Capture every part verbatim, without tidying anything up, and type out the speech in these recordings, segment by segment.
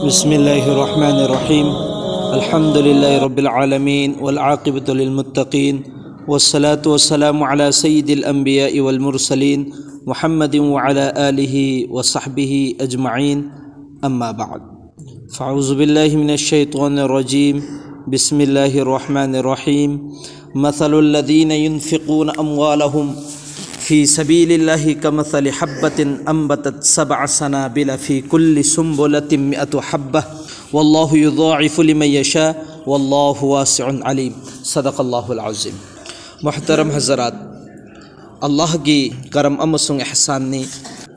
بسم الله الرحمن الرحيم. الحمد لله رب العالمين، والعاقبة للمتقين، والصلاة والسلام على سيد الأنبياء والمرسلين، محمد وعلى آله وصحبه أجمعين. أما بعد، فأعوذ بالله من الشيطان الرجيم. بسم الله الرحمن الرحيم. مثل الذين ينفقون أموالهم في سبيل الله كمثل حبة أنبتت سبع سنابل في كل سنبلة مئة حبة والله يضاعف لمن يشاء والله واسع عليم. صدق الله العظيم. محترم حضرات، ꯑꯜꯂꯥꯍꯒꯤ ꯀꯔꯝ ꯑꯃꯁꯨꯡ ꯏꯍꯁꯥꯟꯅꯤ꯫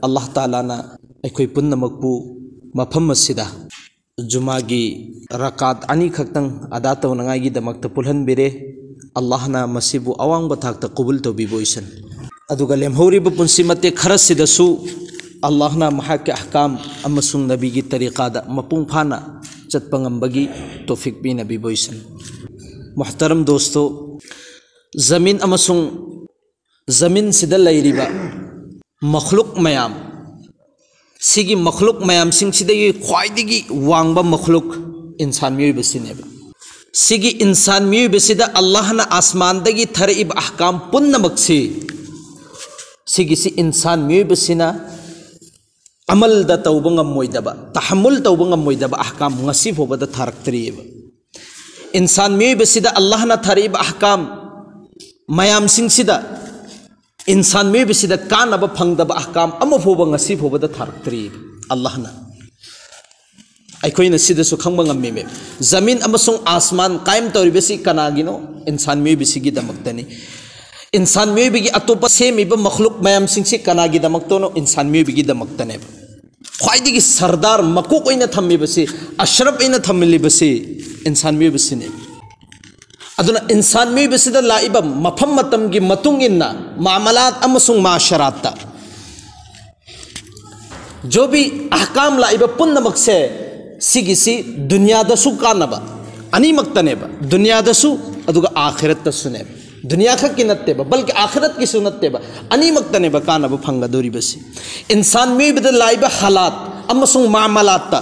ꯑꯜꯂꯥꯍ ꯇꯥꯂꯥꯅ ꯑꯩꯈꯣꯏ ꯄꯨꯝꯅꯃꯛꯄꯨ ꯃꯐꯝ ꯑꯁꯤꯗ ꯖꯨꯃꯥꯒꯤ ꯔꯀꯥꯠ ꯑꯅꯤꯈꯛꯇꯪ ꯑꯗꯥ ꯇꯧꯅꯉꯥꯏꯒꯤꯗꯃꯛꯇ ꯄꯨꯜꯍꯟꯕꯤꯔꯦ꯫ ꯑꯜꯂꯥꯍꯅ ꯃꯁꯤꯕꯨ ꯑꯋꯥꯡꯕ ꯊꯥꯛꯇ ꯀꯕꯨꯜ ꯇꯧꯕꯤꯕ ꯑꯣꯏꯁꯅꯨ꯫ ꯑꯗꯨꯒ ꯂꯦꯝꯍꯧꯔꯤꯕ ꯄꯨꯟꯁꯤ ꯃꯇꯦꯛ ꯈꯔꯁꯤꯗꯁꯨ ꯑꯜꯂꯥꯍꯅ ꯃꯍꯥꯛꯀꯤ ꯑꯍꯀꯥꯝ ꯑꯃꯁꯨꯡ ꯅꯕꯤꯒꯤ ꯇꯔꯤꯀꯥꯗ ꯃꯄꯨꯡ ꯐꯥꯅ ꯆꯠꯄ ꯉꯝꯕꯒꯤ ꯇꯣꯐꯤꯛ ꯄꯤꯅꯕꯤꯕ ꯑꯣꯏꯁꯅꯨ꯫ ꯃꯨꯍꯇꯔꯝ ꯗꯣꯁꯇꯣ, ꯖꯃꯤꯟ ꯑꯃꯁꯨꯡ ꯖꯃꯤꯟꯁꯤꯗ ꯂꯩꯔꯤꯕ ꯃꯈꯂꯨꯛ ꯃꯌꯥꯝ, ꯁꯤꯒꯤ ꯃꯈꯂꯨꯛ ꯃꯌꯥꯝꯁꯤꯡꯁꯤꯗꯒꯤ ꯈ꯭ꯋꯥꯏꯗꯒꯤ ꯋꯥꯡꯕ ꯃꯈꯂꯨꯛ ꯏꯟꯁꯥꯟ ꯃꯤꯑꯣꯏꯕꯁꯤꯅꯦꯕ꯫ ꯁꯤꯒꯤ ꯏꯟꯁꯥꯟ ꯃꯤꯑꯣꯏꯕꯁꯤꯗ ꯑꯜꯂꯥꯍꯅ ꯑꯁꯃꯥꯟꯗꯒꯤ ꯊꯥꯔꯛꯏꯕ ꯑꯍꯀꯥꯝ ꯄꯨꯝꯅꯃꯛꯁꯤ, ꯁꯤꯒꯤꯁꯤ ꯏꯟꯁꯥꯟ ꯃꯤꯑꯣꯏꯕꯁꯤꯅ ꯑꯃꯜꯗ ꯇꯧꯕ ꯉꯝꯃꯣꯏꯗꯕ, ꯇꯍꯃꯨꯜ ꯇꯧꯕ ꯉꯝꯃꯣꯏꯗꯕ ꯑꯍꯀꯥꯝ ꯉꯁꯤ ꯐꯥꯎꯕꯗ ꯊꯥꯔꯛꯇ꯭ꯔꯤꯑꯕ꯫ ꯏꯟꯁꯥꯟ ꯃꯤꯑꯣꯏꯕꯁꯤꯗ ꯑꯜꯂꯥꯍꯅ ꯊꯥꯔꯛꯏꯕ ꯑꯍꯀꯥꯝ ꯃꯌꯥꯝꯁꯤꯡꯁꯤꯗ ꯏꯟꯁꯥꯟ ꯃꯤꯑꯣꯏꯕꯁꯤꯗ ꯀꯥꯟꯅꯕ ꯐꯪꯗꯕ ꯑꯍꯀꯥꯝ ꯑꯃ ꯐꯥꯎꯕ ꯉꯁꯤ ꯐꯥꯎꯕꯗ ꯊꯥꯔꯛꯇ꯭ꯔꯤ ꯑꯜꯂꯥꯍꯅ꯫ ꯑꯩꯈꯣꯏꯅ ꯁꯤꯗꯁꯨ ꯈꯪꯕ ꯉꯝꯃꯤꯃꯦ, ꯖꯃꯤꯟ ꯑꯃꯁꯨꯡ ꯑꯁꯃꯥꯟ ꯀꯥꯏꯝ ꯇꯧꯔꯤꯕꯁꯤ ꯀꯅꯥꯒꯤꯅꯣ? ꯏꯟꯁꯥꯟ ꯃꯤꯑꯣꯏꯕꯁꯤꯒꯤꯗꯃꯛꯇꯅꯤ꯫ ꯏꯟꯁꯥꯟ ꯃꯤꯑꯣꯏꯕꯒꯤ ꯑꯇꯣꯞꯄ ꯁꯦꯝꯃꯤꯕ ꯃꯈꯂꯨꯛ ꯃꯌꯥꯝꯁꯤꯡꯁꯤ ꯀꯅꯥꯒꯤꯗꯃꯛꯇꯅꯣ? ꯏꯟꯁꯥꯟ ꯃꯤꯑꯣꯏꯕꯒꯤꯗꯃꯛꯇꯅꯦꯕ꯫ ꯈ꯭ꯋꯥꯏꯗꯒꯤ ꯁꯔꯗꯥꯔ, ꯃꯀꯣꯛ ꯑꯣꯏꯅ ꯊꯝꯃꯤꯕꯁꯤ, ꯑꯁꯔꯞ ꯑꯣꯏꯅ ꯊꯝꯂꯤꯕꯁꯤ ꯏꯟꯁꯥꯟ ꯃꯤꯑꯣꯏꯕꯁꯤꯅꯤ꯫ ꯑꯗꯨꯅ ꯏꯟꯁꯥꯟ ꯃꯤꯑꯣꯏꯕꯁꯤꯗ ꯂꯥꯛꯏꯕ ꯃꯐꯝ ꯃꯇꯝꯒꯤ ꯃꯇꯨꯡ ꯏꯟꯅ ꯃꯥꯃꯂꯥꯠ ꯑꯃꯁꯨꯡ ꯃꯥꯁꯔꯥꯠꯇ ꯖꯣꯕꯤ ꯑꯍꯀꯥꯝ ꯂꯥꯛꯏꯕ ꯄꯨꯝꯅꯃꯛꯁꯦ, ꯁꯤꯒꯤꯁꯤ ꯗꯨꯅꯤꯌꯥꯗꯁꯨ ꯀꯥꯟꯅꯕ ꯑꯅꯤꯃꯛꯇꯅꯦꯕ, ꯗꯨꯅꯤꯌꯥꯗꯁꯨ ꯑꯗꯨꯒ ꯑꯥꯈꯤꯔꯠꯇꯁꯨꯅꯦꯕ꯫ ꯗꯨꯅꯤꯌꯥ ꯈꯛꯀꯤ ꯅꯠꯇꯦꯕ, ꯕꯜꯀꯤ ꯑꯥꯈꯤꯔꯠꯀꯤꯁꯨ ꯅꯠꯇꯦꯕ, ꯑꯅꯤꯃꯛꯇꯅꯦꯕ ꯀꯥꯟꯅꯕ ꯐꯪꯒꯗꯧꯔꯤꯕꯁꯤ꯫ ꯏꯟꯁꯥꯟ ꯃꯤꯑꯣꯏꯕꯗ ꯂꯥꯛꯏꯕ ꯍꯥꯂꯥꯠ ꯑꯃꯁꯨꯡ ꯃꯥꯃꯂꯥꯠꯇ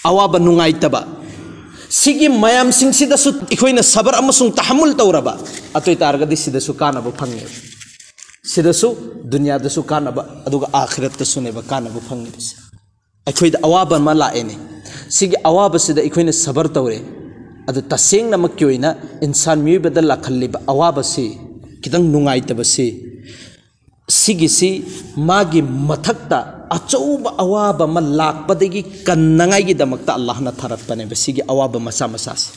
ꯑꯋꯥꯕ ꯅꯨꯡꯉꯥꯏꯇꯕ, ꯁꯤꯒꯤ ꯃꯌꯥꯝꯁꯤꯡꯁꯤꯗꯁꯨ ꯑꯩꯈꯣꯏꯅ ꯁꯕꯔ ꯑꯃꯁꯨꯡ ꯇꯍꯝꯃꯨꯜ ꯇꯧꯔꯕ, ꯑꯗꯨ ꯑꯣꯏꯇꯥꯔꯒꯗꯤ ꯁꯤꯗꯁꯨ ꯀꯥꯟꯅꯕ ꯐꯪꯉꯦꯕ꯫ ꯁꯤꯗꯁꯨ, ꯗꯨꯅꯤꯌꯥꯗꯁꯨ ꯀꯥꯟꯅꯕ, ꯑꯗꯨꯒ ꯑꯥꯈꯤꯔꯠꯇꯁꯨꯅꯦꯕ ꯀꯥꯟꯅꯕ ꯐꯪꯉꯤꯕꯁꯦ꯫ ꯑꯩꯈꯣꯏꯗ ꯑꯋꯥꯕ ꯑꯃ ꯂꯥꯛꯑꯦꯅꯦ, ꯁꯤꯒꯤ ꯑꯋꯥꯕꯁꯤꯗ ꯑꯩꯈꯣꯏꯅ ꯁꯕꯔ ꯇꯧꯔꯦ꯫ ꯑꯗꯨ ꯇꯁꯦꯡꯅꯃꯛꯀꯤ ꯑꯣꯏꯅ ꯏꯟꯁꯥꯟ ꯃꯤꯑꯣꯏꯕꯗ ꯂꯥꯛꯍꯜꯂꯤꯕ ꯑꯋꯥꯕꯁꯤ, ꯈꯤꯇꯪ ꯅꯨꯡꯉꯥꯏꯇꯕꯁꯤ, ꯁꯤꯒꯤꯁꯤ ꯃꯥꯒꯤ ꯃꯊꯛꯇ ꯑꯆꯧꯕ ꯑꯋꯥꯕ ꯑꯃ ꯂꯥꯛꯄꯗꯒꯤ ꯀꯟꯅꯉꯥꯏꯒꯤꯗꯃꯛꯇ ꯑꯜꯂꯥꯍꯅ ꯊꯥꯔꯛꯄꯅꯦꯕ ꯁꯤꯒꯤ ꯑꯋꯥꯕ ꯃꯆꯥ ꯃꯆꯥꯁꯦ꯫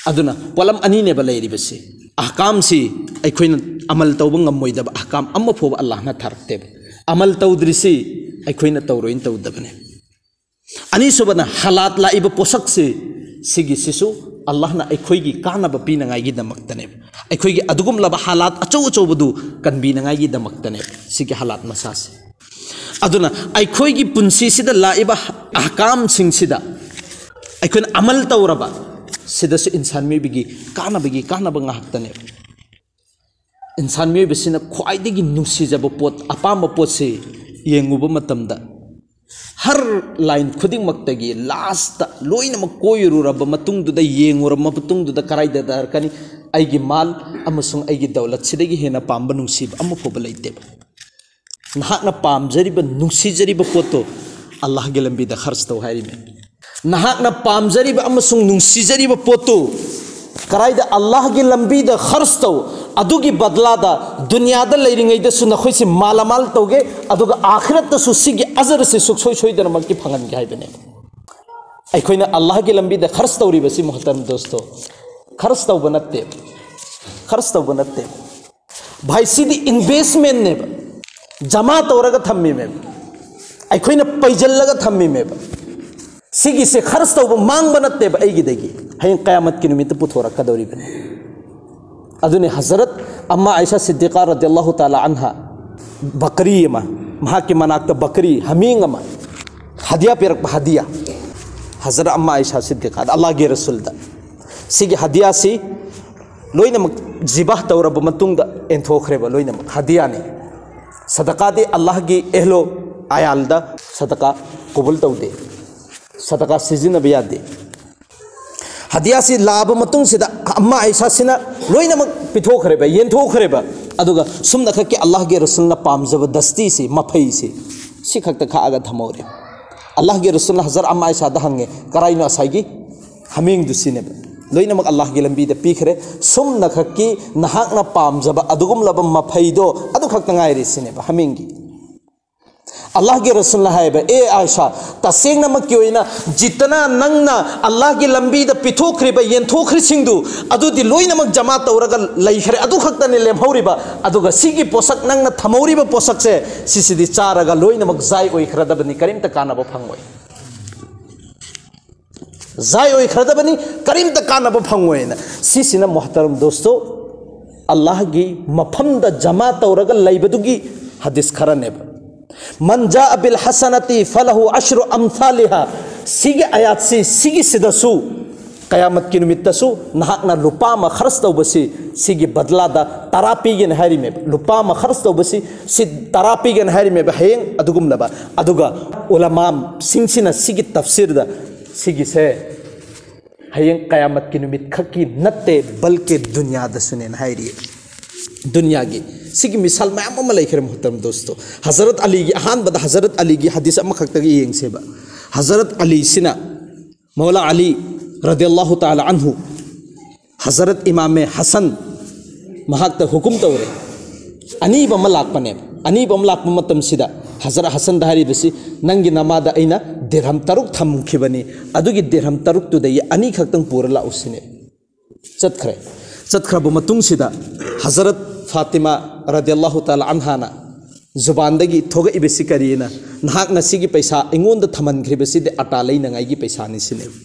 ꯑꯗꯨꯅ ꯄꯣꯠꯂꯝ ꯑꯅꯤꯅꯦꯕ ꯂꯩꯔꯤꯕꯁꯦ꯫ ꯑꯍꯀꯥꯝꯁꯤ ꯑꯩꯈꯣꯏꯅ ꯑꯃꯜ ꯇꯧꯕ ꯉꯝꯃꯣꯏꯗꯕ ꯑꯍꯀꯥꯝ ꯑꯃ ꯐꯥꯎꯕ ꯑꯜꯂꯥꯍꯅ ꯊꯥꯔꯛꯇꯦꯕ꯫ ꯑꯃꯜ ꯇꯧꯗ꯭ꯔꯤꯁꯤ ꯑꯩꯈꯣꯏꯅ ꯇꯧꯔꯣꯏꯅ ꯇꯧꯗꯕꯅꯦ꯫ ꯑꯅꯤꯁꯨꯕꯅ, ꯍꯥꯂꯥꯠ ꯂꯥꯛꯏꯕ ꯄꯣꯠꯁꯛꯁꯤ, ꯁꯤꯒꯤꯁꯤꯁꯨ ꯑꯜꯂꯥꯍꯅ ꯑꯩꯈꯣꯏꯒꯤ ꯀꯥꯟꯅꯕ ꯄꯤꯅꯉꯥꯏꯒꯤꯗꯃꯛꯇꯅꯦꯕ꯫ ꯑꯩꯈꯣꯏꯒꯤ ꯑꯗꯨꯒꯨꯝꯂꯕ ꯍꯥꯂꯥꯠ ꯑꯆꯧ ꯑꯆꯧꯕꯗꯨ ꯀꯟꯕꯤꯅꯉꯥꯏꯒꯤꯗꯃꯛꯇꯅꯦꯕ ꯁꯤꯒꯤ ꯍꯥꯂꯥꯠ ꯃꯆꯥꯁꯦ꯫ ꯑꯗꯨꯅ ꯑꯩꯈꯣꯏꯒꯤ ꯄꯨꯟꯁꯤꯁꯤꯗ ꯂꯥꯛꯏꯕ ꯑꯍꯀꯥꯝꯁꯤꯡꯁꯤꯗ ꯑꯩꯈꯣꯏꯅ ꯑꯃꯜ ꯇꯧꯔꯕ, ꯁꯤꯗꯁꯨ ꯏꯟꯁꯥꯟ ꯃꯤꯑꯣꯏꯕꯒꯤ ꯀꯥꯟꯅꯕꯒꯤ ꯀꯥꯟꯅꯕ ꯉꯥꯛꯇꯅꯦꯕ꯫ ꯏꯟꯁꯥꯟ ꯃꯤꯑꯣꯏꯕꯁꯤꯅ ꯈ꯭ꯋꯥꯏꯗꯒꯤ ꯅꯨꯡꯁꯤꯖꯕ ꯄꯣꯠ, ꯑꯄꯥꯝꯕ ꯄꯣꯠꯁꯤ ꯌꯦꯡꯉꯨꯕ ꯃꯇꯝꯗ, ꯍꯔ ꯂꯥꯏꯟ ꯈꯨꯗꯤꯡꯃꯛꯇꯒꯤ ꯂꯥꯁꯇ ꯂꯣꯏꯅꯃꯛ ꯀꯣꯏꯔꯨꯔꯕ ꯃꯇꯨꯡꯗꯨꯗ, ꯌꯦꯡꯉꯨꯔꯕ ꯃꯇꯨꯡꯗꯨꯗ ꯀꯔꯥꯏꯗ ꯇꯥꯔꯛꯀꯅꯤ? ꯑꯩꯒꯤ ꯃꯥꯜ ꯑꯃꯁꯨꯡ ꯑꯩꯒꯤ ꯗꯧꯂꯠꯁꯤꯗꯒꯤ ꯍꯦꯟꯅ ꯄꯥꯝꯕ ꯅꯨꯡꯁꯤꯕ ꯑꯃ ꯐꯥꯎꯕ ꯂꯩꯇꯦꯕ꯫ ꯅꯍꯥꯛꯅ ꯄꯥꯝꯖꯔꯤꯕ, ꯅꯨꯡꯁꯤꯖꯔꯤꯕ ꯄꯣꯠꯇꯣ ꯑꯜꯂꯥꯍꯒꯤ ꯂꯝꯕꯤꯗ ꯈꯔꯆ ꯇꯧ ꯍꯥꯏꯔꯤꯃꯦ꯫ ꯅꯍꯥꯛꯅ ꯄꯥꯝꯖꯔꯤꯕ ꯑꯃꯁꯨꯡ ꯅꯨꯡꯁꯤꯖꯔꯤꯕ ꯄꯣꯠꯇꯨ ꯀꯗꯥꯏꯗ? ꯑꯜꯂꯥꯍꯒꯤ ꯂꯝꯕꯤꯗ ꯈꯔꯆ ꯇꯧ꯫ ꯑꯗꯨꯒꯤ ꯕꯗꯂꯥꯗ ꯗꯨꯅꯤꯌꯥꯗ ꯂꯩꯔꯤꯉꯩꯗꯁꯨ ꯅꯈꯣꯏꯁꯤ ꯃꯥꯂꯥꯃꯥꯜ ꯇꯧꯒꯦ, ꯑꯗꯨꯒ ꯑꯥꯈꯤꯔꯠꯇꯁꯨ ꯁꯤꯒꯤ ꯑꯖꯔꯁꯤ ꯁꯨꯡꯁꯣꯏ ꯁꯣꯏꯗꯅꯃꯛꯀꯤ ꯐꯪꯍꯟꯒꯦ ꯍꯥꯏꯕꯅꯦ꯫ ꯑꯩꯈꯣꯏꯅ ꯑꯜꯂꯥꯍꯒꯤ ꯂꯝꯕꯤꯗ ꯈꯔꯆ ꯇꯧꯔꯤꯕꯁꯤ, ꯃꯨꯍꯇꯔꯝ ꯗꯣꯁꯇꯣ, ꯈꯔꯆ ꯇꯧꯕ ꯅꯠꯇꯦ, ꯈꯔꯆ ꯇꯧꯕ ꯅꯠꯇꯦ꯫ ꯚꯥꯏ, ꯁꯤꯗꯤ ꯏꯟꯚꯦꯁꯃꯦꯟꯅꯦꯕ, ꯖꯃꯥ ꯇꯧꯔꯒ ꯊꯝꯃꯤꯃꯦꯕ, ꯑꯩꯈꯣꯏꯅ ꯄꯩꯖꯜꯂꯒ ꯊꯝꯃꯤꯃꯦꯕ꯫ ꯁꯤꯒꯤꯁꯦ ꯈꯔꯆ ꯇꯧꯕ ꯃꯥꯡꯕ ꯅꯠꯇꯦꯕ ꯑꯩꯒꯤꯗꯒꯤ, ꯍꯌꯦꯡ ꯀꯌꯥꯃꯠꯀꯤ ꯅꯨꯃꯤꯠꯇ ꯄꯨꯊꯣꯔꯛꯀꯗꯧꯔꯤꯕꯅꯤ꯫ ꯑꯗꯨꯅꯤ ꯍꯖꯔꯠ ꯑꯝꯃꯥ ꯑꯥꯏꯁꯥ ꯁꯤꯗꯤꯀꯥ ꯔꯗꯤꯌꯜꯂꯥꯍꯨ ꯇꯥꯂꯥ ꯑꯟꯍꯥ, ꯕꯀꯔꯤ ꯑꯃ, ꯃꯍꯥꯛꯀꯤ ꯃꯅꯥꯛꯇ ꯕꯀꯔꯤ, ꯍꯃꯤꯡ ꯑꯃ, ꯍꯗꯤꯌꯥ ꯄꯤꯔꯛꯄ, ꯍꯗꯤꯌꯥ꯫ ꯍꯖꯔꯠ ꯑꯝꯃꯥ ꯑꯥꯏꯁꯥ ꯁꯤꯗꯤꯀꯥ, ꯑꯜꯂꯥꯍꯒꯤ ꯔꯁꯨꯜꯗ꯫ ꯁꯤꯒꯤ ꯍꯗꯤꯌꯥꯁꯤ ꯂꯣꯏꯅꯃꯛ ꯖꯤꯕꯥꯍ ꯇꯧꯔꯕ ꯃꯇꯨꯡꯗ ꯑꯦꯟꯊꯣꯛꯈ꯭ꯔꯦꯕ ꯂꯣꯏꯅꯃꯛ꯫ ꯍꯗꯤꯌꯥꯅꯤ꯫ ꯁꯗꯀꯥꯗꯤ ꯑꯜꯂꯥꯍꯒꯤ ꯑꯦꯍꯂꯣ ꯑꯌꯥꯜꯗ ꯁꯗꯀꯥ ꯀꯕꯨꯜ ꯇꯧꯗꯦ꯫ ꯁꯗꯀꯥ ꯁꯤꯖꯤꯟꯅꯕ ꯌꯥꯗꯦ꯫ ꯍꯗꯤꯌꯥꯁꯤ ꯂꯥꯛꯑꯕ ꯃꯇꯨꯡꯁꯤꯗ ꯑꯝꯃꯥ ꯑꯥꯏꯁꯥꯁꯤꯅ ꯂꯣꯏꯅꯃꯛ ꯄꯤꯊꯣꯛꯈ꯭ꯔꯦꯕ, ꯌꯦꯟꯊꯣꯛꯈ꯭ꯔꯦꯕ꯫ ꯑꯗꯨꯒ ꯁꯨꯝꯅꯈꯛꯀꯤ ꯑꯜꯂꯥꯍꯒꯤ ꯔꯁꯨꯜꯅ ꯄꯥꯝꯖꯕ ꯗꯁꯇꯤꯁꯤ, ꯃꯐꯩꯁꯤ, ꯁꯤ ꯈꯛꯇ ꯈꯥꯛꯑꯒ ꯊꯝꯍꯧꯔꯦ꯫ ꯑꯜꯂꯥꯍꯒꯤ ꯔꯁꯨꯜꯅ ꯍꯖꯔꯠ ꯑꯝꯃꯥ ꯑꯥꯏꯁꯥꯗ ꯍꯪꯉꯦ, "ꯀꯔꯥꯏꯅꯣ ꯉꯁꯥꯏꯒꯤ ꯍꯥꯃꯦꯡꯗꯨ?" ꯁꯤꯅꯦꯕ꯫ ꯂꯣꯏꯅꯃꯛ ꯑꯜꯂꯥꯍꯒꯤ ꯂꯝꯕꯤꯗ ꯄꯤꯈ꯭ꯔꯦ꯫ ꯁꯨꯝꯅꯈꯛꯀꯤ ꯅꯍꯥꯛꯅ ꯄꯥꯝꯖꯕ ꯑꯗꯨꯒꯨꯝꯂꯕ ꯃꯐꯩꯗꯣ ꯑꯗꯨꯈꯛꯇ ꯉꯥꯏꯔꯦ ꯁꯤꯅꯦꯕ ꯍꯥꯃꯦꯡꯒꯤ꯫ ꯑꯜꯂꯥꯍꯒꯤ ꯔꯁꯨꯜꯅ ꯍꯥꯏꯕ, "ꯑꯦ ꯑꯥꯏꯁꯥ, ꯇꯁꯦꯡꯅꯃꯛꯀꯤ ꯑꯣꯏꯅ ꯖꯤꯠꯇꯅ ꯅꯪꯅ ꯑꯜꯂꯥꯍꯒꯤ ꯂꯝꯕꯤꯗ ꯄꯤꯊꯣꯛꯈ꯭ꯔꯤꯕ, ꯌꯦꯟꯊꯣꯛꯈ꯭ꯔꯤꯁꯤꯡꯗꯨ ꯑꯗꯨꯗꯤ ꯂꯣꯏꯅꯃꯛ ꯖꯃꯥ ꯇꯧꯔꯒ ꯂꯩꯈ꯭ꯔꯦ, ꯑꯗꯨ ꯈꯛꯇꯅꯤ ꯂꯦꯝꯍꯧꯔꯤꯕ꯫ ꯑꯗꯨꯒ ꯁꯤꯒꯤ ꯄꯣꯠꯁꯛ, ꯅꯪꯅ ꯊꯝꯍꯧꯔꯤꯕ ꯄꯣꯠꯁꯛꯁꯦ, ꯁꯤꯁꯤꯗꯤ ꯆꯥꯔꯒ ꯂꯣꯏꯅꯃꯛ ꯖꯥꯏ ꯑꯣꯏꯈ꯭ꯔꯗꯕꯅꯤ, ꯀꯔꯤꯝꯇ ꯀꯥꯟꯅꯕ ꯐꯪꯉꯣꯏ꯫ ꯖꯥꯏ ꯑꯣꯏꯈ꯭ꯔꯗꯕꯅꯤ, ꯀꯔꯤꯝꯇ ꯀꯥꯟꯅꯕ ꯐꯪꯉꯣꯏꯅ"꯫ ꯁꯤꯁꯤꯅ ꯃꯨꯍꯇꯔꯝ ꯗꯣꯁꯇꯣ, ꯑꯜꯂꯥꯍꯒꯤ ꯃꯐꯝꯗ ꯖꯃꯥ ꯇꯧꯔꯒ ꯂꯩꯕꯗꯨꯒꯤ ꯍꯗꯤꯁ ꯈꯔꯅꯦꯕ꯫ "ꯃꯟ ꯖꯥ ꯕꯤꯜ ꯍꯁꯅꯥꯇꯤ ꯐꯂꯍꯨ ꯑꯁ꯭ꯔꯨ ꯑꯝꯊꯥꯂꯤꯍꯥ"꯫ ꯁꯤꯒꯤ ꯑꯌꯥꯠꯁꯤ, ꯁꯤꯒꯤꯁꯤꯗꯁꯨ ꯀꯌꯥꯃꯠꯀꯤ ꯅꯨꯃꯤꯠꯇꯁꯨ ꯅꯍꯥꯛꯅ ꯂꯨꯄꯥ ꯑꯃ ꯈꯔꯁ ꯇꯧꯕꯁꯤ, ꯁꯤꯒꯤ ꯕꯗꯂꯥꯗ ꯇꯔꯥ ꯄꯤꯒꯦꯅ ꯍꯥꯏꯔꯤꯃꯦꯕ꯫ ꯂꯨꯄꯥ ꯑꯃ ꯈꯔꯁ ꯇꯧꯕꯁꯤ, ꯁꯤ ꯇꯔꯥ ꯄꯤꯒꯦꯅ ꯍꯥꯏꯔꯤꯃꯦꯕ ꯍꯌꯦꯡ ꯑꯗꯨꯒꯨꯝꯂꯕ꯫ ꯑꯗꯨꯒ ꯎꯂꯃꯥꯁꯤꯡꯁꯤꯅ ꯁꯤꯒꯤ ꯇꯐꯁꯤꯔꯗ, ꯁꯤꯒꯤꯁꯦ ꯍꯌꯦꯡ ꯀꯌꯥꯃꯠꯀꯤ ꯅꯨꯃꯤꯠ ꯈꯛꯀꯤ ꯅꯠꯇꯦ, ꯕꯜꯀꯤ ꯗꯨꯅꯤꯌꯥꯗꯁꯨꯅꯦꯅ ꯍꯥꯏꯔꯤ꯫ ꯗꯨꯅꯤꯌꯥꯒꯤ ꯁꯤꯒꯤ ꯃꯤꯁꯥꯜ ꯃꯌꯥꯝ ꯑꯃ ꯂꯩꯈ꯭ꯔꯦ ꯃꯨꯍꯇꯔꯝ ꯗꯣꯁꯇꯣ꯫ ꯍꯖꯔꯠ ꯑꯂꯤꯒꯤ, ꯑꯍꯥꯟꯕꯗ ꯍꯖꯔꯠ ꯑꯂꯤꯒꯤ ꯍꯗꯤꯁ ꯑꯃꯈꯛꯇꯒꯤ ꯌꯦꯡꯁꯦꯕ꯫ ꯍꯖꯔꯠ ꯑꯂꯤꯁꯤꯅ, ꯃꯧꯂꯥ ꯑꯂꯤ ꯔꯗꯤꯌꯜꯂꯥꯍꯨ ꯇꯥꯂꯥ ꯑꯟꯍꯨ, ꯍꯖꯔꯠ ꯏꯃꯥꯃꯦ ꯍꯁꯟ ꯃꯍꯥꯛꯇ ꯍꯨꯀꯨꯝ ꯇꯧꯔꯦ꯫ ꯑꯅꯤꯕ ꯑꯃ ꯂꯥꯛꯄꯅꯦꯕ꯫ ꯑꯅꯤꯕ ꯑꯃ ꯂꯥꯛꯄ ꯃꯇꯝꯁꯤꯗ ꯍꯖꯔꯠ ꯍꯁꯟꯗ ꯍꯥꯏꯔꯤꯕꯁꯤ, "ꯅꯪꯒꯤ ꯅꯃꯥꯗ ꯑꯩꯅ ꯗꯤꯔꯍꯝ ꯇꯔꯨꯛ ꯊꯝꯈꯤꯕꯅꯤ, ꯑꯗꯨꯒꯤ ꯗꯤꯔꯍꯝ ꯇꯔꯨꯛꯇꯨꯗꯒꯤ ꯑꯅꯤꯈꯛꯇꯪ ꯄꯨꯔ ꯂꯥꯛꯎ" ꯁꯤꯅꯦ꯫ ꯆꯠꯈ꯭ꯔꯦ꯫ ꯆꯠꯈ꯭ꯔꯕ ꯃꯇꯨꯡꯁꯤꯗ ꯍꯖꯔꯠ ꯐꯥꯇꯤꯃꯥ ꯔꯗꯤꯌꯜꯂꯥꯍꯨ ꯇꯥꯂꯥ ꯑꯟꯍꯥꯅ ꯖꯨꯕꯥꯟꯗꯒꯤ ꯊꯣꯛꯂꯛꯏꯕꯁꯤ ꯀꯔꯤꯅ, "ꯅꯍꯥꯛꯅ ꯁꯤꯒꯤ ꯄꯩꯁꯥ ꯑꯩꯉꯣꯟꯗ ꯊꯝꯍꯟꯈ꯭ꯔꯤꯕꯁꯤꯗꯤ ꯑꯇꯥ ꯂꯩꯅꯉꯥꯏꯒꯤ ꯄꯩꯁꯥꯅꯤ" ꯁꯤꯅꯦꯕ꯫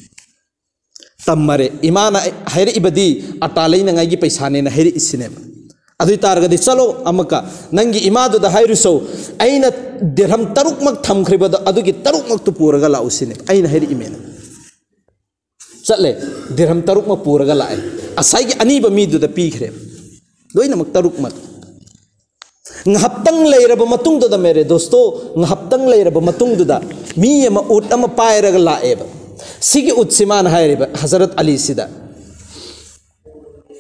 ꯇꯝꯃꯔꯦ꯫ ꯏꯃꯥꯅ ꯍꯥꯏꯔꯛꯏꯕꯗꯤ ꯑꯇꯥ ꯂꯩꯅꯉꯥꯏꯒꯤ ꯄꯩꯁꯥꯅꯦꯅ ꯍꯥꯏꯔꯛꯏꯁꯤꯅꯦꯕ꯫ ꯑꯗꯨ ꯑꯣꯏ ꯇꯥꯔꯒꯗꯤ ꯆꯠꯂꯣ ꯑꯃꯨꯛꯀ ꯅꯪꯒꯤ ꯏꯃꯥꯗꯨꯗ ꯍꯥꯏꯔꯨꯁꯣ, "ꯑꯩꯅ ꯗꯤꯔꯍꯝ ꯇꯔꯨꯛꯃꯛ ꯊꯝꯈ꯭ꯔꯤꯕꯗꯣ ꯑꯗꯨꯒꯤ ꯇꯔꯨꯛꯃꯛꯇꯨ ꯄꯨꯔꯒ ꯂꯥꯛꯎ" ꯁꯤꯅꯦꯕ꯫ ꯑꯩꯅ ꯍꯥꯏꯔꯛꯏꯃꯦꯅ꯫ ꯆꯠꯂꯦ, ꯗꯤꯔꯍꯝ ꯇꯔꯨꯛꯃꯛ ꯄꯨꯔꯒ ꯂꯥꯛꯑꯦ꯫ ꯉꯁꯥꯏꯒꯤ ꯑꯅꯤꯕ ꯃꯤꯗꯨꯗ ꯄꯤꯈ꯭ꯔꯦꯕ꯫ ꯂꯣꯏꯅꯃꯛ ꯇꯔꯨꯛꯃꯛ꯫ ꯉꯥꯏꯍꯥꯛꯇꯪ ꯂꯩꯔꯕ ꯃꯇꯨꯡꯗꯨꯗ, ꯃꯦꯔꯦ ꯗꯣꯁꯇꯣ, ꯉꯥꯏꯍꯥꯛꯇꯪ ꯂꯩꯔꯕ ꯃꯇꯨꯡꯗꯨꯗ ꯃꯤ ꯑꯃ ꯎꯠ ꯑꯃ ꯄꯥꯏꯔꯒ ꯂꯥꯛꯑꯦꯕ꯫ ꯁꯤꯒꯤ ꯎꯠꯁꯤ ꯃꯥꯅ ꯍꯥꯏꯔꯤꯕ ꯍꯖꯔꯠ ꯑꯂꯤꯁꯤꯗ,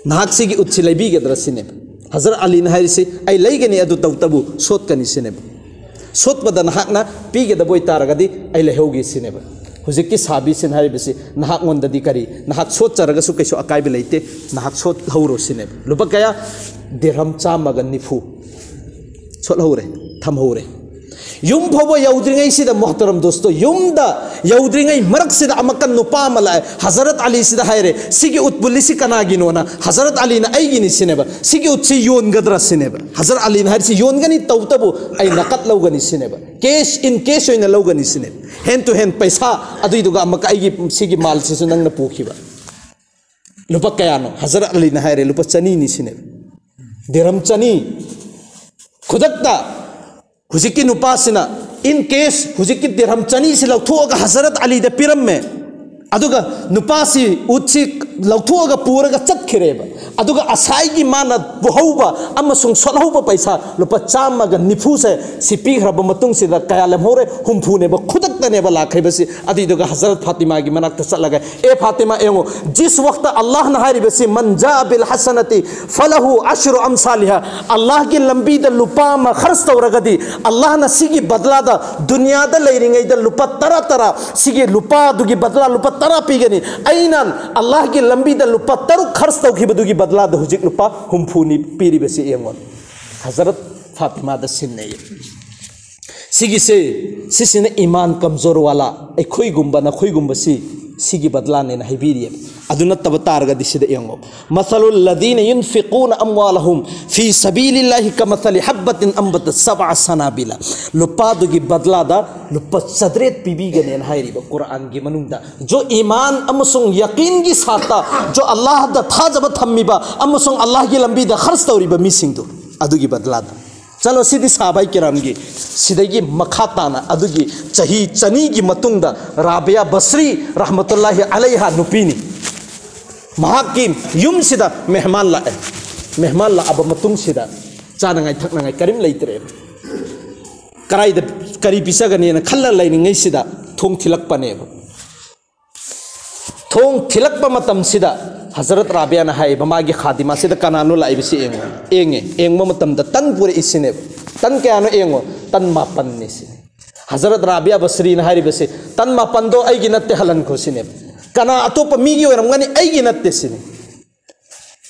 "ꯅꯍꯥꯛ ꯁꯤꯒꯤ ꯎꯠꯁꯤ ꯂꯩꯕꯤꯒꯗ꯭ꯔꯥ?" ꯁꯤꯅꯦꯕ꯫ ꯍꯖꯔꯠ ꯑꯂꯤꯅ ꯍꯥꯏꯔꯤꯁꯤ, "ꯑꯩ ꯂꯩꯒꯅꯤ, ꯑꯗꯨ ꯇꯧꯕꯇꯕꯨ ꯁꯣꯠꯀꯅꯤ" ꯁꯤꯅꯦꯕ꯫ "ꯁꯣꯠꯄꯗ ꯅꯍꯥꯛꯅ ꯄꯤꯒꯗꯕ ꯑꯣꯏꯇꯥꯔꯒꯗꯤ ꯑꯩ ꯂꯩꯍꯧꯒꯦ" ꯁꯤꯅꯦꯕ꯫ ꯍꯧꯖꯤꯛꯀꯤ ꯁꯥꯕꯤꯁꯤꯅ ꯍꯥꯏꯔꯤꯕꯁꯤ, "ꯅꯍꯥꯛꯉꯣꯟꯗꯗꯤ ꯀꯔꯤ, ꯅꯍꯥꯛ ꯁꯣꯠꯆꯔꯒꯁꯨ ꯀꯩꯁꯨ ꯑꯀꯥꯏꯕ ꯂꯩꯇꯦ, ꯅꯍꯥꯛ ꯁꯣꯠꯍꯧꯔꯣ" ꯁꯤꯅꯦꯕ꯫ ꯂꯨꯄꯥ ꯀꯌꯥ? ꯗꯤꯔꯍꯝ ꯆꯥꯝꯃꯒ ꯅꯤꯐꯨ ꯁꯣꯠꯍꯧꯔꯦ, ꯊꯝꯍꯧꯔꯦ꯫ ꯌꯨꯝ ꯐꯥꯎꯕ ꯌꯧꯗ꯭ꯔꯤꯉꯩꯁꯤꯗ, ꯃꯣꯍꯇꯔꯝ ꯗꯣꯁꯇꯣ, ꯌꯨꯝꯗ ꯌꯧꯗ꯭ꯔꯤꯉꯩ ꯃꯔꯛꯁꯤꯗ ꯑꯃꯨꯛꯀ ꯅꯨꯄꯥ ꯑꯃ ꯂꯥꯛꯑꯦ, ꯍꯖꯔꯠ ꯑꯂꯤꯁꯤꯗ ꯍꯥꯏꯔꯦ, "ꯁꯤꯒꯤ ꯎꯠ ꯄꯨꯜꯂꯤꯁꯤ ꯀꯅꯥꯒꯤꯅꯣꯅ?" ꯍꯖꯔꯠ ꯑꯂꯤꯅ "ꯑꯩꯒꯤꯅꯤ" ꯁꯤꯅꯦꯕ꯫ "ꯁꯤꯒꯤ ꯎꯠꯁꯤ ꯌꯣꯟꯒꯗ꯭ꯔꯥ?" ꯁꯤꯅꯦꯕ꯫ ꯍꯖꯔꯠ ꯑꯂꯤꯅ ꯍꯥꯏꯔꯤꯁꯤ, "ꯌꯣꯟꯒꯅꯤ, ꯇꯧꯕꯇꯕꯨ ꯑꯩ ꯅꯀꯠ ꯂꯧꯒꯅꯤ" ꯁꯤꯅꯦꯕ꯫ "ꯀꯦꯁ ꯏꯟ ꯀꯦꯁ ꯑꯣꯏꯅ ꯂꯧꯒꯅꯤ" ꯁꯤꯅꯦꯕ꯫ "ꯍꯦꯟ ꯇꯨ ꯍꯦꯟ ꯄꯩꯁꯥ, ꯑꯗꯨꯏꯗꯨꯒ ꯑꯃꯨꯛꯀ ꯑꯩꯒꯤ ꯁꯤꯒꯤ ꯃꯥꯜꯁꯤꯁꯨ ꯅꯪꯅ ꯄꯨꯈꯤꯕ"꯫ "ꯂꯨꯄꯥ ꯀꯌꯥꯅꯣ?" ꯍꯖꯔꯠ ꯑꯂꯤꯅ ꯍꯥꯏꯔꯦ, "ꯂꯨꯄꯥ ꯆꯅꯤꯅꯤ" ꯁꯤꯅꯦꯕ꯫ ꯗꯤꯔꯍꯝ ꯆꯅꯤ꯫ ꯈꯨꯗꯛꯇ ꯍꯧꯖꯤꯛꯀꯤ ꯅꯨꯄꯥꯁꯤꯅ, ꯏꯟ ꯀꯦꯁ, ꯍꯧꯖꯤꯛꯀꯤ ꯗꯤꯔꯍꯝ ꯆꯅꯤꯁꯤ ꯂꯧꯊꯣꯛꯑꯒ ꯍꯖꯔꯠ ꯑꯂꯤꯗ ꯄꯤꯔꯝꯃꯦ꯫ ꯑꯗꯨꯒ ꯅꯨꯄꯥꯁꯤ ꯎꯠꯁꯤ ꯂꯧꯊꯣꯛꯑꯒ ꯄꯨꯔꯒ ꯆꯠꯈꯤꯔꯦꯕ꯫ ꯑꯗꯨꯒ ꯉꯁꯥꯏꯒꯤ ꯃꯥꯅ ꯄꯨꯍꯧꯕ ꯑꯃꯁꯨꯡ ꯁꯣꯠꯍꯧꯕ ꯄꯩꯁꯥ ꯂꯨꯄꯥ ꯆꯥꯝꯃꯒ ꯅꯤꯐꯨꯁꯦ ꯁꯤ ꯄꯤꯈ꯭ꯔꯕ ꯃꯇꯨꯡꯁꯤꯗ ꯀꯌꯥ ꯂꯦꯝꯍꯧꯔꯦ? ꯍꯨꯝꯐꯨꯅꯦꯕ꯫ ꯈꯨꯗꯛꯇꯅꯦꯕ ꯂꯥꯛꯈ꯭ꯔꯤꯕꯁꯤ꯫ ꯑꯗꯨꯏꯗꯨꯒ ꯍꯖꯔꯠ ꯐꯥꯇꯤꯃꯥꯒꯤ ꯃꯅꯥꯛꯇ ꯆꯠꯂꯒ, "ꯑꯦ ꯐꯥꯇꯤꯃꯥ, ꯌꯦꯡꯉꯣ, ꯖꯤꯁ ꯋꯛꯇ ꯑꯜꯂꯥꯍꯅ ꯍꯥꯏꯔꯤꯕꯁꯤ, 'ꯃꯟ ꯖꯥ ꯕꯤꯜ ꯍꯁꯅꯥꯇꯤ ꯐꯂꯍꯨ ꯑꯁ꯭ꯔꯨ ꯑꯝꯁꯥꯂꯤꯍꯥ', ꯑꯜꯂꯥꯍꯒꯤ ꯂꯝꯕꯤꯗ ꯂꯨꯄꯥ ꯑꯃ ꯈꯔꯆ ꯇꯧꯔꯒꯗꯤ, ꯑꯜꯂꯥꯍꯅ ꯁꯤꯒꯤ ꯕꯗꯂꯥꯗ ꯗꯨꯅꯤꯌꯥꯗ ꯂꯩꯔꯤꯉꯩꯗ ꯂꯨꯄꯥ ꯇꯔꯥ ꯇꯔꯥ, ꯁꯤꯒꯤ ꯂꯨꯄꯥꯗꯨꯒꯤ ꯕꯗꯂꯥ ꯂꯨꯄꯥ ꯇꯔꯥ ꯄꯤꯒꯅꯤ꯫ ꯑꯩꯅ ꯑꯜꯂꯥꯍꯒꯤ ꯂꯝꯕꯤꯗ ꯂꯨꯄꯥ ꯇꯔꯨꯛ ꯈꯔꯆ ꯇꯧꯈꯤꯕꯗꯨꯒꯤ ꯕꯗꯂꯥꯗ ꯍꯧꯖꯤꯛ ꯂꯨꯄꯥ ꯍꯨꯝꯐꯨꯅꯤ ꯄꯤꯔꯤꯕꯁꯤ ꯌꯦꯡꯉꯣ"꯫ ꯍꯖꯔꯠ ꯐꯥꯇꯤꯃꯥꯗ ꯁꯤꯟꯅꯩ꯫ ꯁꯤꯒꯤꯁꯦ, ꯁꯤꯁꯤꯅ ꯏꯃꯥꯟ ꯀꯝꯖꯣꯔ ꯋꯥꯂꯥ, ꯑꯩꯈꯣꯏꯒꯨꯝꯕ, ꯅꯈꯣꯏꯒꯨꯝꯕꯁꯤ ꯁꯤꯒꯤ ꯕꯗꯂꯥꯅꯦꯅ ꯍꯥꯏꯕꯤꯔꯤꯑꯕ꯫ ꯑꯗꯨ ꯅꯠꯇꯕ ꯇꯥꯔꯒꯗꯤ ꯁꯤꯗ ꯌꯦꯡꯉꯣ, "ꯃꯁꯂꯨꯜ ꯂꯗꯤꯅ ꯌꯨꯟꯐꯤꯀꯨꯅ ꯑꯝꯋꯥꯂꯍꯨꯝ ꯐꯤ ꯁꯕꯤꯂꯤꯜꯂꯥꯍꯤ ꯀꯃꯁꯂꯤ ꯍꯕꯇꯤꯟ ꯑꯝꯕꯇ ꯁꯕ ꯁꯅꯥꯕꯤꯂ"꯫ ꯂꯨꯄꯥꯗꯨꯒꯤ ꯕꯗꯂꯥꯗ ꯂꯨꯄꯥ ꯆꯥꯇ꯭ꯔꯦꯠ ꯄꯤꯕꯤꯒꯅꯦꯅ ꯍꯥꯏꯔꯤꯕ ꯀꯨꯔꯥꯟꯒꯤ ꯃꯅꯨꯡꯗ꯫ ꯖꯣ ꯏꯃꯥꯟ ꯑꯃꯁꯨꯡ ꯌꯥꯀꯤꯟꯒꯤ ꯁꯥꯠꯇ, ꯖꯣ ꯑꯜꯂꯥꯍꯗ ꯊꯥꯖꯕ ꯊꯝꯃꯤꯕ ꯑꯃꯁꯨꯡ ꯑꯜꯂꯥꯍꯒꯤ ꯂꯝꯕꯤꯗ ꯈꯔꯆ ꯇꯧꯔꯤꯕ ꯃꯤꯁꯤꯡꯗꯨ, ꯑꯗꯨꯒꯤ ꯕꯗꯂꯥꯗ꯫ ꯆꯠꯂꯣ, ꯁꯤꯗꯤ ꯁꯥꯕꯥꯏ ꯀꯤꯔꯥꯝꯒꯤ꯫ ꯁꯤꯗꯒꯤ ꯃꯈꯥ ꯇꯥꯅ ꯑꯗꯨꯒꯤ ꯆꯍꯤ ꯆꯅꯤꯒꯤ ꯃꯇꯨꯡꯗ ꯔꯥꯕꯤꯌꯥ ꯕꯁ꯭ꯔꯤ ꯔꯍꯃꯇꯨꯜꯂꯥꯍꯤ ꯑꯂꯩꯍꯥ ꯅꯨꯄꯤꯅꯤ꯫ ꯃꯍꯥꯛꯀꯤ ꯌꯨꯝꯁꯤꯗ ꯃꯦꯍꯃꯥꯟ ꯂꯥꯛꯑꯦ꯫ ꯃꯦꯍꯃꯥꯟ ꯂꯥꯛꯑꯕ ꯃꯇꯨꯡꯁꯤꯗ ꯆꯥꯅꯉꯥꯏ ꯊꯛꯅꯉꯥꯏ ꯀꯔꯤꯝ ꯂꯩꯇ꯭ꯔꯦꯕ꯫ ꯀꯗꯥꯏꯗ ꯀꯔꯤ ꯄꯤꯖꯒꯅꯤꯅ ꯈꯜꯂ ꯂꯩꯔꯤꯉꯩꯁꯤꯗ ꯊꯣꯡ ꯊꯤꯜꯂꯛꯄꯅꯦꯕ꯫ ꯊꯣꯡ ꯊꯤꯜꯂꯛꯄ ꯃꯇꯝꯁꯤꯗ ꯍꯖꯔꯠ ꯔꯥꯕꯤꯌꯥꯅ ꯍꯥꯏꯌꯦꯕ, ꯃꯥꯒꯤ ꯈꯥꯗꯤꯃꯥꯁꯤꯗ, "ꯀꯅꯥꯅꯣ ꯂꯥꯛꯏꯕꯁꯤ ꯌꯦꯡꯉꯣ"꯫ ꯌꯦꯡꯉꯦ꯫ ꯌꯦꯡꯕ ꯃꯇꯝꯗ ꯇꯟ ꯄꯨꯔꯛꯏꯁꯤꯅꯦꯕ꯫ "ꯇꯟ ꯀꯌꯥꯅꯣ ꯌꯦꯡꯉꯣ"꯫ "ꯇꯟ ꯃꯥꯄꯟꯅꯤ" ꯁꯤꯅꯤ꯫ ꯍꯖꯔꯠ ꯔꯥꯕꯤꯌꯥ ꯕꯁꯔꯤꯅ ꯍꯥꯏꯔꯤꯕꯁꯤ, "ꯇꯟ ꯃꯥꯄꯟꯗꯣ ꯑꯩꯒꯤ ꯅꯠꯇꯦ, ꯍꯜꯍꯟꯈꯣ" ꯁꯤꯅꯦꯕ꯫ "ꯀꯅꯥ ꯑꯇꯣꯞꯄ ꯃꯤꯒꯤ ꯑꯣꯏꯔꯝꯒꯅꯤ, ꯑꯩꯒꯤ ꯅꯠꯇꯦ" ꯁꯤꯅꯤ꯫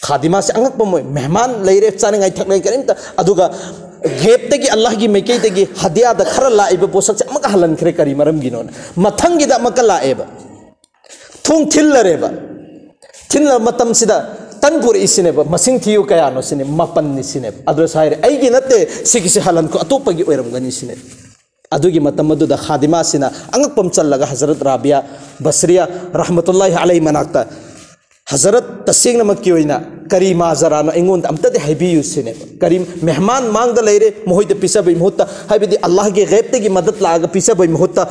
ꯈꯥꯗꯤꯃꯥꯁꯦ ꯑꯉꯛꯄ ꯑꯃ ꯑꯣꯏ꯫ ꯃꯦꯍꯃꯥꯟ ꯂꯩꯔꯦ, ꯆꯥꯅꯤꯡꯉꯥꯏ ꯊꯛꯅꯤꯡꯉꯥꯏ ꯀꯔꯤꯝꯇ, ꯑꯗꯨꯒ ꯒꯦꯞꯇꯒꯤ, ꯑꯜꯂꯥꯍꯒꯤ ꯃꯥꯏꯀꯩꯗꯒꯤ ꯍꯗꯤꯌꯥꯗ ꯈꯔ ꯂꯥꯛꯏꯕ ꯄꯣꯠꯁꯛꯁꯦ ꯑꯃꯨꯛꯀ ꯍꯜꯍꯟꯈ꯭ꯔꯦ꯫ ꯀꯔꯤ ꯃꯔꯝꯒꯤꯅꯣꯅ? ꯃꯊꯪꯒꯤꯗ ꯑꯃꯨꯛꯀ ꯂꯥꯛꯑꯦꯕ, ꯊꯣꯡ ꯊꯤꯜꯂꯔꯦꯕ꯫ ꯊꯤꯜꯂ ꯃꯇꯝꯁꯤꯗ ꯇꯟ ꯄꯨꯔꯛꯏꯁꯤꯅꯦꯕ꯫ "ꯃꯁꯤꯡ ꯊꯤꯌꯨ, ꯀꯌꯥꯅꯣ?" ꯁꯤꯅꯦ꯫ "ꯃꯥꯄꯟꯅꯤ" ꯁꯤꯅꯦꯕ꯫ ꯑꯗꯨꯁꯨ ꯍꯥꯏꯔꯦ, "ꯑꯩꯒꯤ ꯅꯠꯇꯦ, ꯁꯤꯒꯤꯁꯤ ꯍꯜꯍꯟꯈꯣ, ꯑꯇꯣꯞꯄꯒꯤ ꯑꯣꯏꯔꯝꯒꯅꯤ" ꯁꯤꯅꯦ꯫ ꯑꯗꯨꯒꯤ ꯃꯇꯝ ꯑꯗꯨꯗ ꯈꯥꯗꯤꯃꯥꯁꯤꯅ ꯑꯉꯛꯄ ꯑꯃ ꯆꯜꯂꯒ ꯍꯖꯔꯠ ꯔꯥꯕꯤꯌꯥ ꯕꯁꯔꯤꯌꯥ ꯔꯍꯃꯇꯨꯜꯂꯥꯍꯤ ꯑꯂꯩ ꯃꯅꯥꯛꯇ, "ꯍꯖꯔꯠ, ꯇꯁꯦꯡꯅꯃꯛꯀꯤ ꯑꯣꯏꯅ ꯀꯔꯤ ꯃꯥꯖꯔꯥꯅꯣ, ꯑꯩꯉꯣꯟꯗ ꯑꯝꯇꯗꯤ ꯍꯥꯏꯕꯤꯌꯨ" ꯁꯤꯅꯦꯕ꯫ "ꯀꯔꯤ, ꯃꯦꯍꯃꯥꯟ ꯃꯥꯡꯗ ꯂꯩꯔꯦ, ꯃꯈꯣꯏꯗ ꯄꯤꯖꯕꯒꯤ ꯃꯍꯨꯠꯇ, ꯍꯥꯏꯕꯗꯤ ꯑꯜꯂꯥꯍꯒꯤ ꯒꯦꯞꯇꯒꯤ ꯃꯗꯠ ꯂꯥꯛꯑꯒ ꯄꯤꯖꯕꯒꯤ ꯃꯍꯨꯠꯇ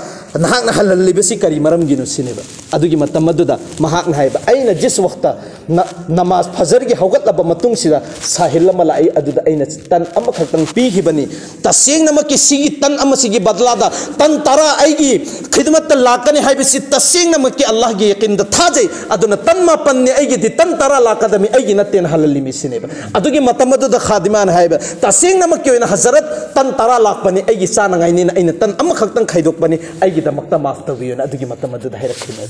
ꯅꯍꯥꯛꯅ ꯍꯜꯍꯜꯂꯤꯕꯁꯤ ꯀꯔꯤ ꯃꯔꯝꯒꯤꯅꯣ?" ꯁꯤꯅꯦꯕ꯫ ꯑꯗꯨꯒꯤ ꯃꯇꯝ ꯑꯗꯨꯗ ꯃꯍꯥꯛꯅ ꯍꯥꯏꯕ, "ꯑꯩꯅ ꯖꯤꯁ ꯋꯛꯇ ꯅ-, ꯅꯃꯥꯖ ꯐꯖꯔꯒꯤ ꯍꯧꯒꯠꯂꯕ ꯃꯇꯨꯡꯁꯤꯗ ꯁꯥꯍꯤꯜ ꯑꯃ ꯂꯥꯛꯏ, ꯑꯗꯨꯗ ꯑꯩꯅ ꯇꯟ ꯑꯃꯈꯛꯇꯪ ꯄꯤꯈꯤꯕꯅꯤ꯫ ꯇꯁꯦꯡꯅꯃꯛꯀꯤ ꯁꯤꯒꯤ ꯇꯟ ꯑꯃꯁꯤꯒꯤ ꯕꯗꯂꯥꯗ ꯇꯟ ꯇꯔꯥ ꯑꯩꯒꯤ ꯈꯤꯗꯃꯠꯇ ꯂꯥꯛꯀꯅꯤ ꯍꯥꯏꯕꯁꯤ ꯇꯁꯦꯡꯅꯃꯛꯀꯤ ꯑꯜꯂꯥꯍꯒꯤ ꯌꯥꯀꯤꯟꯗ ꯊꯥꯖꯩ꯫ ꯑꯗꯨꯅ ꯇꯟ ꯃꯥꯄꯟꯅꯤ ꯑꯩꯒꯤꯗꯤ, ꯇꯟ ꯇꯔꯥ ꯂꯥꯛꯀꯗꯕꯅꯤ, ꯑꯩꯒꯤ ꯅꯠꯇꯦꯅ ꯍꯜꯍꯜꯂꯤꯃꯤ" ꯁꯤꯅꯦꯕ꯫ ꯑꯗꯨꯒꯤ ꯃꯇꯝ ꯑꯗꯨꯗ ꯈꯥꯗꯤꯃꯥꯅ ꯍꯥꯏꯕ, "ꯇꯁꯦꯡꯅꯃꯛꯀꯤ ꯑꯣꯏꯅ ꯍꯖꯔꯠ, ꯇꯟ ꯇꯔꯥ ꯂꯥꯛꯄꯅꯤ, ꯑꯩꯒꯤ ꯆꯥꯅꯉꯥꯏꯅꯤꯅ ꯑꯩꯅ ꯇꯟ ꯑꯃꯈꯛꯇꯪ ꯈꯥꯏꯗꯣꯛꯄꯅꯤ, ꯑꯩꯒꯤꯗꯃꯛꯇ ꯃꯥꯐ ꯇꯧꯕꯤꯌꯨꯅ" ꯑꯗꯨꯒꯤ ꯃꯇꯝ ꯑꯗꯨꯗ ꯍꯥꯏꯔꯛꯈꯤꯕꯅꯤ꯫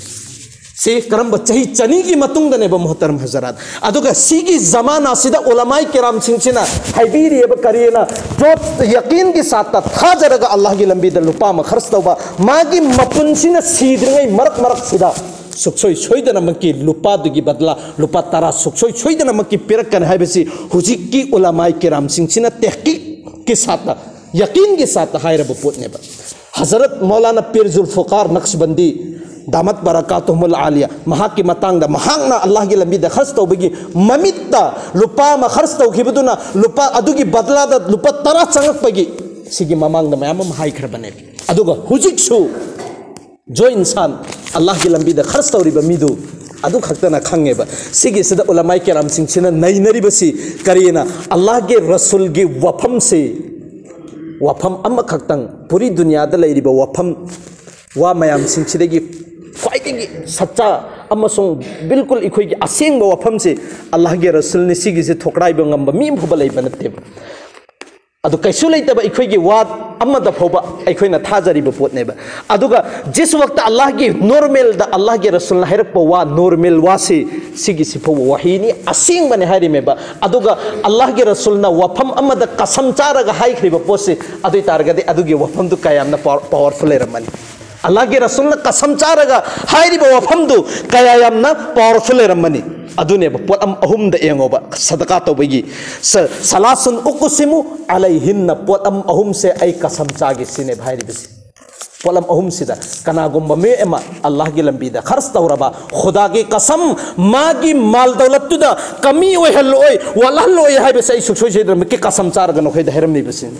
ꯁꯤ ꯀꯔꯝꯕ? ꯆꯍꯤ ꯆꯅꯤꯒꯤ ꯃꯇꯨꯡꯗꯅꯦꯕ, ꯃꯨꯍꯇꯔꯝ ꯍꯖꯔꯥꯠ꯫ ꯑꯗꯨꯒ ꯁꯤꯒꯤ ꯖꯃꯥꯅꯥꯁꯤꯗ ꯎꯂꯃꯥꯏ ꯀꯤꯔꯥꯝꯁꯤꯡꯁꯤꯅ ꯍꯥꯏꯕꯤꯔꯤꯑꯕ, ꯀꯔꯤꯅ? ꯄꯣꯠ ꯌꯥꯀꯤꯟꯒꯤ ꯁꯥꯠꯇ ꯊꯥꯖꯔꯒ ꯑꯜꯂꯥꯍꯒꯤ ꯂꯝꯕꯤꯗ ꯂꯨꯄꯥ ꯑꯃ ꯈꯔꯆ ꯇꯧꯕ, ꯃꯥꯒꯤ ꯃꯄꯨꯟꯁꯤꯅ ꯁꯤꯗ꯭ꯔꯤꯉꯩ ꯃꯔꯛ ꯃꯔꯛꯁꯤꯗ ꯁꯨꯛꯁꯣꯏ ꯁꯣꯏꯗꯅꯃꯛꯀꯤ ꯂꯨꯄꯥꯗꯨꯒꯤ ꯕꯗꯂꯥ ꯂꯨꯄꯥ ꯇꯔꯥ ꯁꯨꯛꯁꯣꯏ ꯁꯣꯏꯗꯅꯃꯛꯀꯤ ꯄꯤꯔꯛꯀꯅꯤ ꯍꯥꯏꯕꯁꯤ ꯍꯧꯖꯤꯛꯀꯤ ꯎꯂꯃꯥꯏ ꯀꯤꯔꯥꯝꯁꯤꯡꯁꯤꯅ ꯇꯦꯍꯀꯤꯛꯀꯤ ꯁꯥꯠꯇ, ꯌꯥꯀꯤꯟꯒꯤ ꯁꯥꯠꯇ ꯍꯥꯏꯔꯕ ꯄꯣꯠꯅꯦꯕ꯫ ꯍꯖꯔꯠ ꯃꯧꯂꯥꯅꯥ ꯄꯤꯔ ꯖꯨꯜꯐꯨꯀꯥꯔ ꯅꯛꯁꯕꯟꯗꯤ ꯗꯥꯃꯠ ꯕꯔꯀꯥꯇꯨꯍꯨꯃꯨꯜ ꯑꯥꯂꯤꯌꯥ, ꯃꯍꯥꯛꯀꯤ ꯃꯇꯥꯡꯗ ꯃꯍꯥꯛꯅ ꯑꯜꯂꯥꯍꯒꯤ ꯂꯝꯕꯤꯗ ꯈꯔꯆ ꯇꯧꯕꯒꯤ ꯃꯃꯤꯠꯇ ꯂꯨꯄꯥ ꯑꯃ ꯈꯔꯆ ꯇꯧꯈꯤꯕꯗꯨꯅ ꯂꯨꯄꯥ ꯑꯗꯨꯒꯤ ꯕꯗꯂꯥꯗ ꯂꯨꯄꯥ ꯇꯔꯥ ꯆꯪꯉꯛꯄꯒꯤ ꯁꯤꯒꯤ ꯃꯃꯥꯡꯗ ꯃꯌꯥꯝ ꯑꯃ ꯍꯥꯏꯈ꯭ꯔꯕꯅꯦ꯫ ꯑꯗꯨꯒ ꯍꯧꯖꯤꯛꯁꯨ ꯖꯣ ꯏꯟꯁꯥꯟ ꯑꯜꯂꯥꯍꯒꯤ ꯂꯝꯕꯤꯗ ꯈꯔꯆ ꯇꯧꯔꯤꯕ ꯃꯤꯗꯨ ꯑꯗꯨ ꯈꯛꯇꯅ ꯈꯪꯉꯦꯕ꯫ ꯁꯤꯒꯤꯁꯤꯗ ꯎꯂꯃꯥꯏ ꯀꯦꯔꯥꯝꯁꯤꯡꯁꯤꯅ ꯅꯩꯅꯔꯤꯕꯁꯤ ꯀꯔꯤꯅ? ꯑꯜꯂꯥꯍꯒꯤ ꯔꯁꯨꯜꯒꯤ ꯋꯥꯐꯝꯁꯤ, ꯋꯥꯐꯝ ꯑꯃꯈꯛꯇꯪ, ꯄꯨꯔꯤ ꯗꯨꯅꯤꯌꯥꯗ ꯂꯩꯔꯤꯕ ꯋꯥꯐꯝ, ꯋꯥ ꯃꯌꯥꯝꯁꯤꯡꯁꯤꯗꯒꯤ ꯈ꯭ꯋꯥꯏꯗꯒꯤ ꯁꯠꯆꯥ ꯑꯃꯁꯨꯡ ꯕꯤꯜꯀꯨꯜ ꯑꯩꯈꯣꯏꯒꯤ ꯑꯁꯦꯡꯕ ꯋꯥꯐꯝꯁꯤ ꯑꯜꯂꯥꯍꯒꯤ ꯔꯁꯨꯜꯅꯤ, ꯁꯤꯒꯤꯁꯤ ꯊꯣꯛꯀꯥꯏꯕ ꯉꯝꯕ ꯃꯤ ꯑꯃ ꯐꯥꯎꯕ ꯂꯩꯕ ꯅꯠꯇꯦꯕ꯫ ꯑꯗꯨ ꯀꯩꯁꯨ ꯂꯩꯇꯕ ꯑꯩꯈꯣꯏꯒꯤ ꯋꯥ ꯑꯃꯗ ꯐꯥꯎꯕ ꯑꯩꯈꯣꯏꯅ ꯊꯥꯖꯔꯤꯕ ꯄꯣꯠꯅꯦꯕ꯫ ꯑꯗꯨꯒ ꯖꯤꯁ ꯋꯛꯇ ꯑꯜꯂꯥꯍꯒꯤ ꯅꯣꯔꯃꯦꯜꯗ ꯑꯜꯂꯥꯍꯒꯤ ꯔꯁꯨꯜꯅ ꯍꯥꯏꯔꯛꯄ ꯋꯥ, ꯅꯣꯔꯃꯦꯜ ꯋꯥꯁꯤ, ꯁꯤꯒꯤꯁꯤ ꯐꯥꯎꯕ ꯋꯥꯍꯤꯅꯤ, ꯑꯁꯦꯡꯕꯅꯤ ꯍꯥꯏꯔꯤꯃꯦꯕ꯫ ꯑꯗꯨꯒ ꯑꯜꯂꯥꯍꯒꯤ ꯔꯁꯨꯜꯅ ꯋꯥꯐꯝ ꯑꯃꯗ ꯀꯁꯝ ꯆꯥꯔꯒ ꯍꯥꯏꯈ꯭ꯔꯤꯕ ꯄꯣꯠꯁꯤ, ꯑꯗꯨ ꯑꯣꯏ ꯇꯥꯔꯒꯗꯤ ꯑꯗꯨꯒꯤ ꯋꯥꯐꯝꯗꯨ ꯀꯌꯥ ꯌꯥꯝꯅ ꯄꯥꯋꯔ-, ꯄꯥꯋꯔꯐꯨꯜ ꯂꯩꯔꯝꯃꯅꯤ꯫ ꯑꯜꯂꯥꯍꯒꯤ ꯔꯁꯨꯜꯅ ꯀꯁꯝ ꯆꯥꯔꯒ ꯍꯥꯏꯔꯤꯕ ꯋꯥꯐꯝꯗꯨ ꯀꯌꯥ ꯌꯥꯝꯅ ꯄꯥꯋꯔꯐꯨꯜ ꯂꯩꯔꯝꯃꯅꯤ꯫ ꯑꯗꯨꯅꯦꯕ ꯄꯣꯠ ꯑꯝ-, ꯑꯍꯨꯝꯗ ꯌꯦꯡꯉꯣꯕ, ꯁꯗꯀꯥ ꯇꯧꯕꯒꯤ ꯁ-, ꯁꯂꯥꯁꯨꯟ ꯎꯛꯁꯤꯃꯨ ꯑꯂꯩꯍꯤꯟꯅ, ꯄꯣꯠ ꯑꯝ ꯑꯍꯨꯝꯁꯦ ꯑꯩ ꯀꯁꯝ ꯆꯥꯒꯦ ꯁꯤꯅꯦꯕ ꯍꯥꯏꯔꯤꯕꯁꯤ꯫ ꯄꯣꯠ ꯑꯝ ꯑꯍꯨꯝꯁꯤꯗ ꯀꯅꯥꯒꯨꯝꯕ ꯃꯤꯑꯣꯏ ꯑꯃ ꯑꯜꯂꯥꯍꯒꯤ ꯂꯝꯕꯤꯗ ꯈꯔꯆ ꯇꯧꯔꯕ, ꯈꯨꯗꯥꯒꯤ ꯀꯁꯝ, ꯃꯥꯒꯤ ꯃꯥꯜ ꯗꯧꯂꯠꯇꯨꯗ ꯀꯃꯤ ꯑꯣꯏꯍꯜꯂꯣꯏ, ꯋꯥꯠꯍꯜꯂꯣꯏ ꯍꯥꯏꯕꯁꯦ ꯑꯩ ꯁꯨꯡꯁꯣꯏ ꯁꯣꯏꯗꯅꯃꯛꯀꯤ ꯀꯁꯝ ꯆꯥꯔꯒ ꯅꯈꯣꯏꯗ ꯍꯥꯏꯔꯝꯃꯤꯕꯁꯤꯅꯤ꯫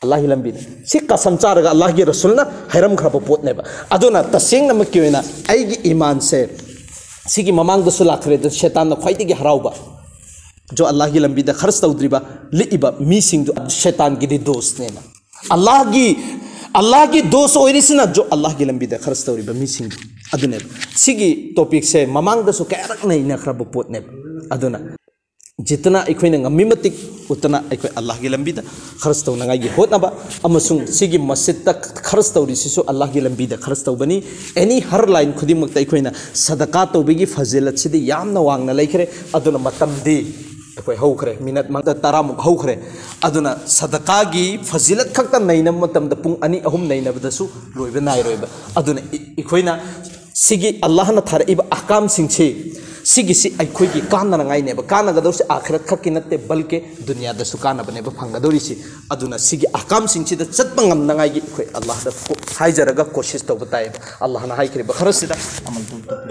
ꯑꯜꯂꯥꯍꯒꯤ ꯂꯝꯕꯤꯗ ꯁꯤ ꯀꯁꯝ ꯆꯥꯔꯒ ꯑꯜꯂꯥꯍꯒꯤ ꯔꯁꯨꯜꯅ ꯍꯥꯏꯔꯝꯈ꯭ꯔꯕ ꯄꯣꯠꯅꯦꯕ꯫ ꯑꯗꯨꯅ ꯇꯁꯦꯡꯅꯃꯛꯀꯤ ꯑꯣꯏꯅ ꯑꯩꯒꯤ ꯏꯃꯥꯟꯁꯦ ꯁꯤꯒꯤ ꯃꯃꯥꯡꯗꯁꯨ ꯂꯥꯛꯈ꯭ꯔꯦ, ꯑꯗꯨ ꯁꯦꯇꯥꯟꯅ ꯈ꯭ꯋꯥꯏꯗꯒꯤ ꯍꯔꯥꯎꯕ, ꯖꯣ ꯑꯜꯂꯥꯍꯒꯤ ꯂꯝꯕꯤꯗ ꯈꯔꯆ ꯇꯧꯗ꯭ꯔꯤꯕ ꯂꯤꯛꯏꯕ ꯃꯤꯁꯤꯡꯗꯨ ꯁꯦꯇꯥꯟꯒꯤꯗꯤ ꯗꯣꯁꯅꯦꯅ꯫ ꯑꯜꯂꯥꯍꯒꯤ, ꯑꯜꯂꯥꯍꯒꯤ ꯗꯣꯁ ꯑꯣꯏꯔꯤꯁꯤꯅ ꯖꯣ ꯑꯜꯂꯥꯍꯒꯤ ꯂꯝꯕꯤꯗ ꯈꯔꯆ ꯇꯧꯔꯤꯕ ꯃꯤꯁꯤꯡꯗꯨ ꯑꯗꯨꯅꯦꯕ꯫ ꯁꯤꯒꯤ ꯇꯣꯄꯤꯛꯁꯦ ꯃꯃꯥꯡꯗꯁꯨ ꯀꯌꯥꯔꯛ ꯅꯩꯅꯈ꯭ꯔꯕ ꯄꯣꯠꯅꯦꯕ꯫ ꯑꯗꯨꯅ ꯖꯤꯠꯇꯅ ꯑꯩꯈꯣꯏꯅ ꯉꯝꯃꯤ ꯃꯇꯤꯛ ꯎꯠꯇꯅ ꯑꯩꯈꯣꯏ ꯑꯜꯂꯥꯍꯒꯤ ꯂꯝꯕꯤꯗ ꯈꯔꯆ ꯇꯧꯅꯉꯥꯏꯒꯤ ꯍꯣꯠꯅꯕ, ꯑꯃꯁꯨꯡ ꯁꯤꯒꯤ ꯃꯁꯖꯤꯠꯇ ꯈꯔꯆ ꯇꯧꯔꯤꯁꯤꯁꯨ ꯑꯜꯂꯥꯍꯒꯤ ꯂꯝꯕꯤꯗ ꯈꯔꯆ ꯇꯧꯕꯅꯤ꯫ ꯑꯦꯅꯤ ꯍꯔ ꯂꯥꯏꯟ ꯈꯨꯗꯤꯡꯃꯛꯇ ꯑꯩꯈꯣꯏꯅ ꯁꯗꯀꯥ ꯇꯧꯕꯒꯤ ꯐꯖꯤꯂꯠꯁꯤꯗꯤ ꯌꯥꯝꯅ ꯋꯥꯡꯅ ꯂꯩꯈ꯭ꯔꯦ꯫ ꯑꯗꯨꯅ ꯃꯇꯝꯗꯤ ꯑꯩꯈꯣꯏ ꯍꯧꯈ꯭ꯔꯦ, ꯃꯤꯅꯠ ꯃꯉꯥ ꯇꯔꯥꯃꯨꯛ ꯍꯧꯈ꯭ꯔꯦ꯫ ꯑꯗꯨꯅ ꯁꯗꯀꯥꯒꯤ ꯐꯖꯤꯂꯠ ꯈꯛꯇ ꯅꯩꯅꯕ ꯃꯇꯝꯗ ꯄꯨꯡ ꯑꯅꯤ ꯑꯍꯨꯝ ꯅꯩꯅꯕꯗꯁꯨ ꯂꯣꯏꯕ ꯅꯥꯏꯔꯣꯏꯕ꯫ ꯑꯗꯨꯅ ꯏ-, ꯑꯩꯈꯣꯏꯅ ꯁꯤꯒꯤ ꯑꯜꯂꯥꯍꯅ ꯊꯥꯔꯛꯏꯕ ꯑꯍꯀꯥꯝꯁꯤꯡꯁꯤ, ꯁꯤꯒꯤꯁꯤ ꯑꯩꯈꯣꯏꯒꯤ ꯀꯥꯟꯅꯅꯉꯥꯏꯅꯦꯕ꯫ ꯀꯥꯟꯅꯒꯗꯧꯔꯤꯁꯤ ꯑꯥꯈꯤꯔꯠ ꯈꯛꯀꯤ ꯅꯠꯇꯦ, ꯕꯜꯀꯦ ꯗꯨꯅꯤꯌꯥꯗꯁꯨ ꯀꯥꯟꯅꯕꯅꯦꯕ ꯐꯪꯒꯗꯧꯔꯤꯁꯤ꯫ ꯑꯗꯨꯅ ꯁꯤꯒꯤ ꯑꯍꯀꯥꯝꯁꯤꯡꯁꯤꯗ ꯆꯠꯄ ꯉꯝꯅꯉꯥꯏꯒꯤ ꯑꯩꯈꯣꯏ ꯑꯜꯂꯥꯍꯗ ꯀꯣ-, ꯍꯥꯏꯖꯔꯒ ꯀꯣꯁꯤꯁ ꯇꯧꯕ ꯇꯥꯏꯌꯦꯕ꯫ ꯑꯜꯂꯥꯍꯅ ꯍꯥꯏꯈ꯭ꯔꯤꯕ ꯈꯔꯁꯤꯗ ꯑꯃꯜ ꯇꯧ-, ꯇꯧ-,